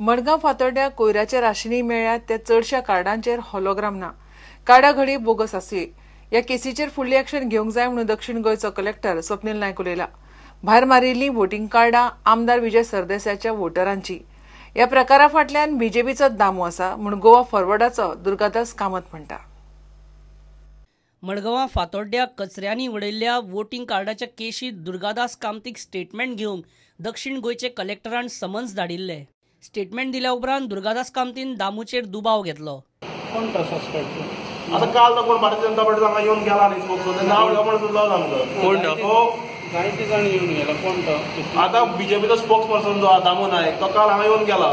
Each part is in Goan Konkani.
मडगांव फातोड्ड्या कोयराच्या राशींनी मेळ्ळ्यात त्या चडशा कार्डांचेर हॉलोग्राम ना. कार्डा घडये बोगस आसुये. ह्या केसीचेर फुडली एक्शन घेवंक जाय म्हणून दक्षिण गोंयचो कलेक्टर स्वप्नील नायक उलयला. भायर मारिल्लीं वोटींग कार्डां आमदार विजय सरदेसायाच्या वोटरांची. ह्या प्रकारा फाटल्यान बीजेपीचो दामो आसा म्हूण गोवा फॉरवर्डाचो दुर्गादास कामत म्हणटा. मडगांवां फातोड्ड्या कचऱ्यांनी उडयल्ल्या वोटींग कार्डाच्या केशींत दुर्गादास कामतीक स्टेटमेंट घेवंक दक्षिण गोंयचे कलेक्टरान समन्स धाडिल्ले. स्टेटमेंट दिल्या उपरांत दुर्गादास कामतीन दामूचेर दुबाव घेतलो. कोण तो सस्पेक्ट? आता काल तो कोण भारतीय जनता पार्टी हांगा येवन गेला न्ही स्पोक्सपर्सन, नांव घेवप सुद्दां आमकां कोण तो जायते जाण येवन गेला. कोण तो? आता बीजेपीचो स्पोक्स पर्सन जो दामू नायक तो काल हांगा येवन गेला.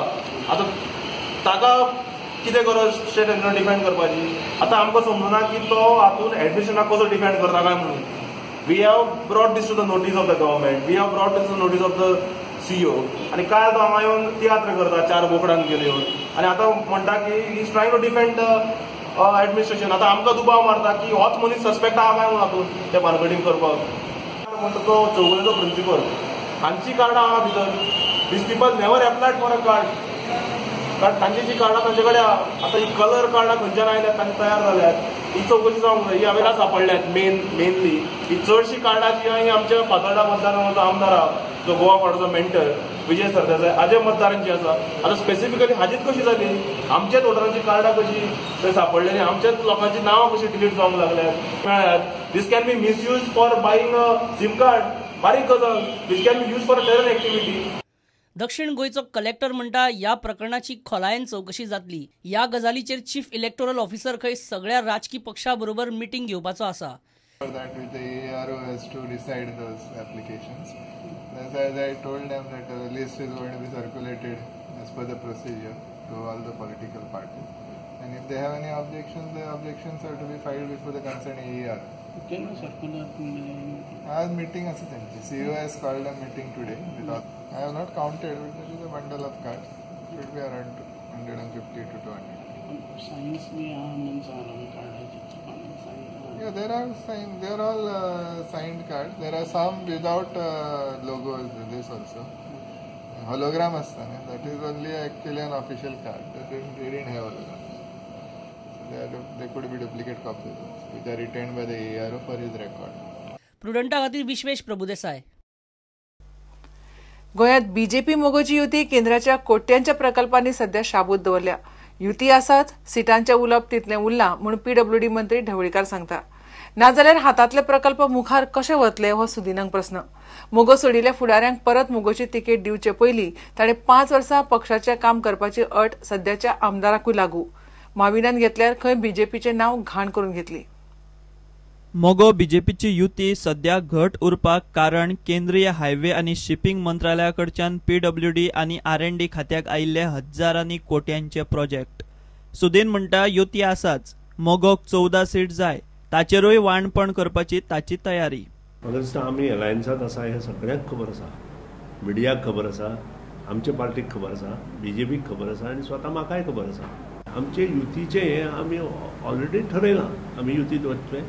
आता ताका कितें गरज स्टेट डिफेंड करपाची? आतां आमकां समजना की तो हातून एडमिशनाक कसो डिफेंड करता काय म्हणून. We have brought this to the notice of the government, we have brought this to notice of the CEO. आनी काल तो हांगा येवन तियात्र करता चार बोकडांक घेवन येवन, आनी आतां म्हणटा की he is trying to defend the administration. आतां आमकां दुबाव मारता की होच मनीस सस्पेक्ट आहा काय म्हणून हातून ते भानगडीन करपाक. म्हणटा तो चौगुलेचो प्रिंसिपल हांची कार्डां आहा भितर. These people never applied for a card. कारण तांची जी कार्डां तांचे कडेन आहा. आतां ही कलर कार्डां खंयच्यान आयल्यात तांचे तयार जाल्यात ही चवकशी जावंक जाय. ही हांवें सांपडल्यात मेनली ही चडशीं कार्डां जी आहा ही आमच्या फातोर्डा मतदारांचो आमदार आहा जो गोवा फॉरवर्डाचो मेंटर विजय सरदेसाय हाजे मतदारांची आसा. आतां स्पेसिफिकली हाजीच कशी जाली? आमच्याच वोटरांची कार्डां कशी थंय सांपडलेली, आमच्याच लोकांची नांवां कशी डिलीट जावंक लागल्यात मेळ्ळ्यात. This can be misuse for buying a SIM card. बारीक गजाल. This can be use for a terror activity. दक्षिण गोंयचो कलेक्टर म्हणटा ह्या प्रकरणाची खोलायेन चवकशी जातली. ह्या गजालीचेर चीफ इलेक्टोरल ऑफिसर खंय सगळ्या राजकी पक्षा बरोबर मिटींग घेवपाचो आसा. That with the ARO has to decide those applications. As I told them that the list is going to be circulated as per the procedure to all the political parties, and if they have any objections, the objections are to be filed before the concerned AER. केन्ना सर्क्युलर? आज meeting आसा त्यांची. CEO has called a meeting today. Without, I have not counted, but there is a bundle of cards. It should be around 150 to 200. Signs बी आहा म्हणून सांगलां कार्डाचेर. Yeah, there are signed. They are all signed cards. There are some without logos. This also hologram asta na. That is only actually an official card. They didn't have holograms. So they could be duplicate copies, which are retained by the ARO for his record. प्रुडंटा खातीर विश्वेश प्रभुदेसाय. गोंयांत बीजेपी मोगोची युती केंद्राच्या कोट्यांच्या प्रकल्पांनी सध्या शाबूत दवरल्या. युती आसाच, सिटांचें उलप तितलें उरलां म्हूण पीडब्ल्यूडी मंत्री ढवळीकार सांगता. नाजाल्यार हातांतले प्रकल्प मुखार कशे वतले हो सुदिनांक प्रस्न. मोगो सोडिल्ल्या फुडाऱ्यांक परत मोगोची तिकेट दिवचे पयलीं ताणें 5 वर्सां पक्षाचें काम करपाची अट सध्याच्या आमदाराकूय लागू. माविनान घेतल्यार खंय बीजेपीचें नांव घाण करून घेतली. मोगो बीजेपीची युती सध्या घट उरपाक कारण केंद्रीय हायवे आनी शिपिंग मंत्रालया कडच्यान पीडब्ल्यूडी आनी आर&डी खात्याक आयिल्ले हजारांनी कोट्यांचे प्रोजेक्ट. सुदीन म्हणटा युती आसाच, मोगोक 14 सीट जाय, ताचेरूय वाणपण करपाची ताची तयारी. म्हाका दिसता आमी अलायन्सांत आसा हें सगळ्यांक खबर आसा, मिडियाक खबर आसा, आमच्या पार्टीक खबर आसा, बीजेपीक खबर आसा आनी स्वता म्हाकाय खबर आसा. आमचे युतीचें हें आमी ऑलरेडी ठरयलां. आमी युतींत वचचें,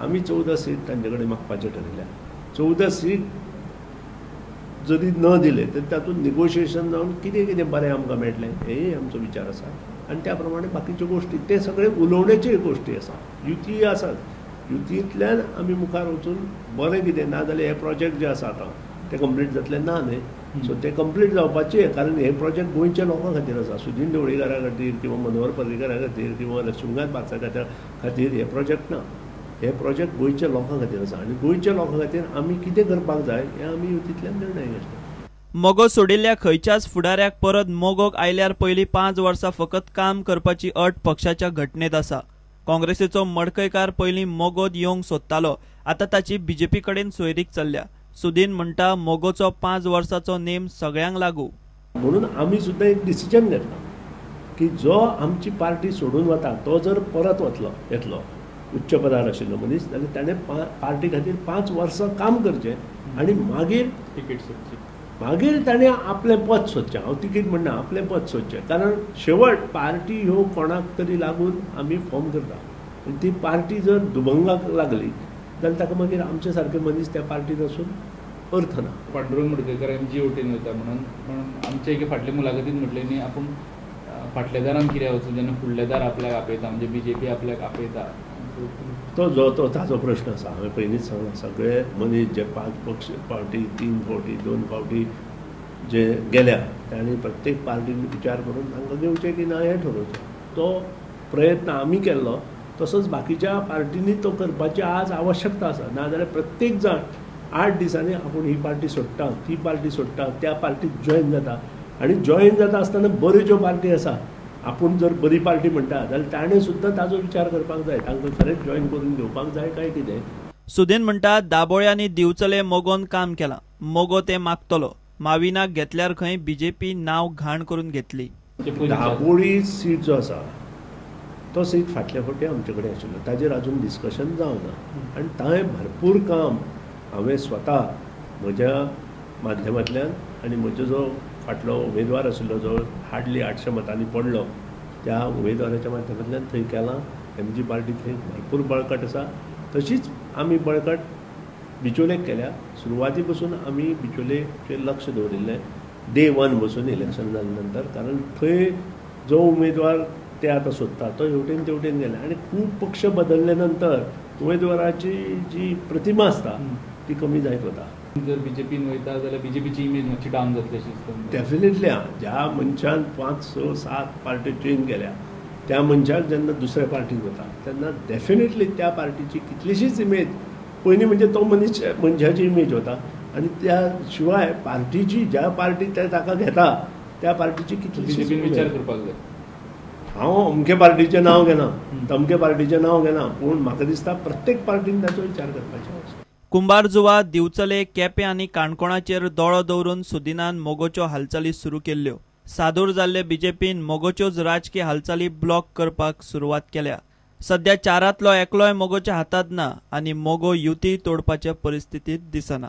आमी 14 सीट तांचे कडेन मागपाचें ठरयल्या. 14 सीट जरी न दिले तर तातूंत निगोशिएशन जावन कितें कितें बरें आमकां मेळटलें हेंय आमचो विचार आसा आनी त्या प्रमाणे बाकीच्यो गोश्टी ते सगळे उलोवण्याच्यो गोश्टी आसा. युती आसात, युतींतल्यान आमी मुखार वचून बरें कितें, ना जाल्यार हे प्रोजेक्ट जे आसा आतां ते कंप्लीट जातले ना न्ही. सो ते कंप्लीट जावपाचे, कारण हे प्रोजेक्ट गोंयच्या लोकां खातीर आसा. सुदीन ढवळीकारा खातीर किंवा मनोहर पर्रीकारा खातीर किंवा लक्ष्मीकांत पार्सेकारा खातीर हे प्रोजेक्ट ना. हे प्रोजेक्ट गोंयच्या लोकां खातीर आसा आनी गोंयच्या लोकां खातीर आमी कितें करपाक जाय हें आमी युतींतल्यान निर्णय घेतले. मोगो सोडिल्ल्या खंयच्याच फुडाऱ्याक परत मोगोक आयल्यार पयलीं 5 वर्सां फकत काम करपाची अट पक्षाच्या घटनेत आसा. काँग्रेसीचो मडकयकार पयलीं मोगोत येवंक सोदतालो, आतां ताची बीजेपी कडेन सोयरीक चल्ल्या. सुदीन म्हणटा मोगोचो 5 वर्सांचो नेम सगळ्यांक लागू. म्हणून आमी सुद्दां एक डिसिजन घेतला की जो आमची पार्टी सोडून वता तो जर परत वतलो येतलो उच्च पदार आशिल्लो मनीस जाल्यार ताणें पार्टी खातीर 5 वर्सां काम करचें आनी मागीर तिकीट सोदची, मागीर ताणें आपलें पद सोदचें. हांव तिकीट म्हणना, आपलें पद सोदचें. कारण शेवट पार्टी ह्यो कोणाक तरी लागून आमी फॉर्म करता आनी ती पार्टी जर दुभंगाक लागली जाल्यार ताका मागीर आमचे सारके मनीस त्या पार्टीन आसून अर्थ ना. पांडुरंग मडकयकर एमजी वटेन वयता म्हणून, पण आमचे एके फाटले मुलाखतीन म्हटलें न्ही आपूण फाटल्या दारान कित्याक वचूं जेन्ना फुडले दार आपल्याक आपयता, म्हणजे बीजेपी आपल्याक आपयता. तो जो तो ताजो प्रश्न आसा. हांवें पयलींच सांगला सगळे मनीस जे 5 पक्ष फावटी 3 फावटी 2 फावटी जे गेल्या तांणी प्रत्येक पार्टीन विचार करून तांकां घेवचें की ना हें ठरोवचें. तो प्रयत्न आमी केल्लो तसोच बाकीच्या पार्टींनी तो करपाची आज आवश्यकता आसा. नाजाल्यार प्रत्येक जाण 8 दिसांनी आपूण ही पार्टी सोडटा ती पार्टी सोडटा त्या पार्टीत जॉयन जाता आनी जॉयन जाता आसतना बऱ्यो ज्यो पार्टी आसा आपूण जर बरी पार्टी म्हणटा जाल्यार ताणें सुद्दां ताजो विचार करपाक जाय, तांकां खरेंच जॉयन करून घेवपाक जाय काय कितें. सुदीन म्हणटा दाबोळे आनी दिवचले मोगोन काम केलां, मोगो ते मागतलो. माविनाक घेतल्यार खंय बीजेपी नांव घाण करून घेतली. दाबोळी सीट जो आसा तो सीट फाटल्या फावटी आमचे कडेन आशिल्लो, ताजेर अजून डिस्कशन जावना आनी ताणें भरपूर काम हांवें स्वता म्हज्या माध्यमांतल्यान आनी म्हजो जो फाटलो उमेदवार आशिल्लो जो हार्डली 800 मतांनी पडलो त्या उमेदवाराच्या माध्यमांतल्यान थंय केलां. एमजी पार्टी थंय भरपूर बळकट आसा, तशीच आमी बळकट बिचोलेक केल्या. सुरवाती पसून आमी बिचोलेचेर लक्ष दवरिल्लें डे 1 बसून इलेक्शन जाले नंतर, कारण थंय जो उमेदवार ते आतां सोदता तो हेवटेन तेवटेन गेले आनी खूब पक्ष बदलले नंतर उमेदवाराची जी प्रतिमा आसता ती कमी जायत वता. जर बीजेपीन वयता जाल्यार बीजेपीची इमेज मातशी डावन जातली अशी दिसता. डेफिनेटली ज्या मनशान 5, 6, 7 पार्टी चेंज केल्या त्या मनशाक जेन्ना दुसऱ्या पार्टीन वता तेन्ना डेफिनेटली त्या पार्टीची कितलीशीच इमेज पयलीं म्हणजे तो मनीस मनशाची इमेज वता आनी त्या शिवाय पार्टीची ज्या पार्टी ते ताका घेता त्या पार्टीची कितलीशीच विचार करपाक जाय. हांव अमके पार्टीचें नांव घेना तमके पार्टीचें नांव घेना, पूण म्हाका दिसता प्रत्येक पार्टीन ताचो विचार करपाचो. कुंभारजुवा, दिवचले, केपें आनी काणकोणाचेर दोळो दवरून सुदिनान मोगोच्यो हालचाली सुरू केल्ल्यो. सादूर जाल्ले बीजेपीन मोगोच्योच राजकी हालचाली ब्लॉक करपाक सुरवात केल्या. सध्या 4 एकलोय मोगोच्या हातात ना आनी मोगो युती तोडपाच्या परिस्थितीत दिसना.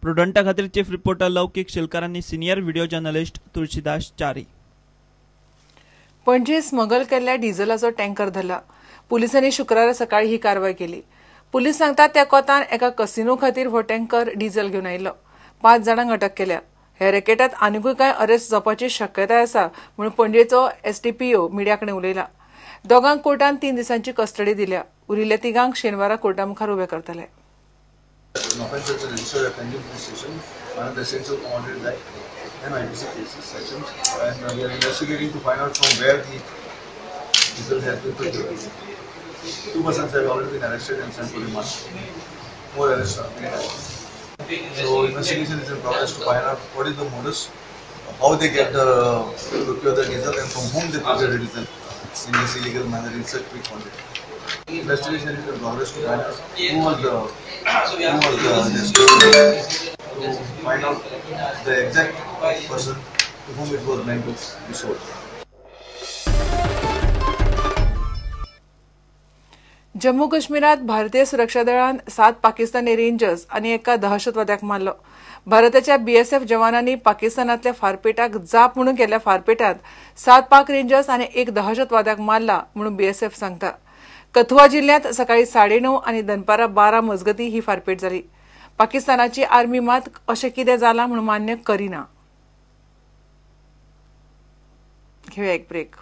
प्रुडंटा खातीर चीफ रिपोर्टर लौकीक शिलकार आनी senior video journalist Tulsidas Chari. Panaji smuggle केल्ल्या डिझलाचो टँकर धरला. पुलिसांनी शुक्रारा सकाळी ही कारवाय केली. पुलीस सांगतात त्या कोतान एका कसिनो खातीर हो टँकर डिझल घेवन आयिल्लो. 5 जाणांक अटक केल्या. ह्या रॅकेटात आनिकूय कांय अरेस्ट जावपाची शक्यताय आसा म्हणून पणजेचो एसडीपीओ मिडिया कडेन उलयला. दोगांक कोर्टान 3 दिसांची कस्टडी दिल्या. उरिल्ल्या तिगांक शेनवारा कोर्टा मुखार उबे करतले. 2 persons have already been arrested and sent to remand. More arrests are made. So investigation is in progress to find out what is the modus, how they get the procure the diesel and from whom they procure the diesel in this illegal manner in such big quantity. Investigation is in progress to find out who was the to find out the exact person to whom it was meant to be sold. Jammu काश्मीरात भारतीय सुरक्षा दळान 7 पाकिस्तानी रेंजर्स आनी एका दहशतवाद्याक मारलो. भारताच्या बीएसएफ जवानांनी पाकिस्तानांतल्या फारपेटाक जाप म्हणून केल्ल्या फारपेटात 7 पाक रेंजर्स आनी एक दहशतवाद्याक मारला म्हणून बीएसएफ सांगता. कथुआ जिल्ह्यात सकाळी 9:30 आनी दनपारा 12 मजगती ही फारपेट जाली. पाकिस्तानाची आर्मी मात अशें कितें जालां म्हणून मान्य करिना. घेवया एक ब्रेक.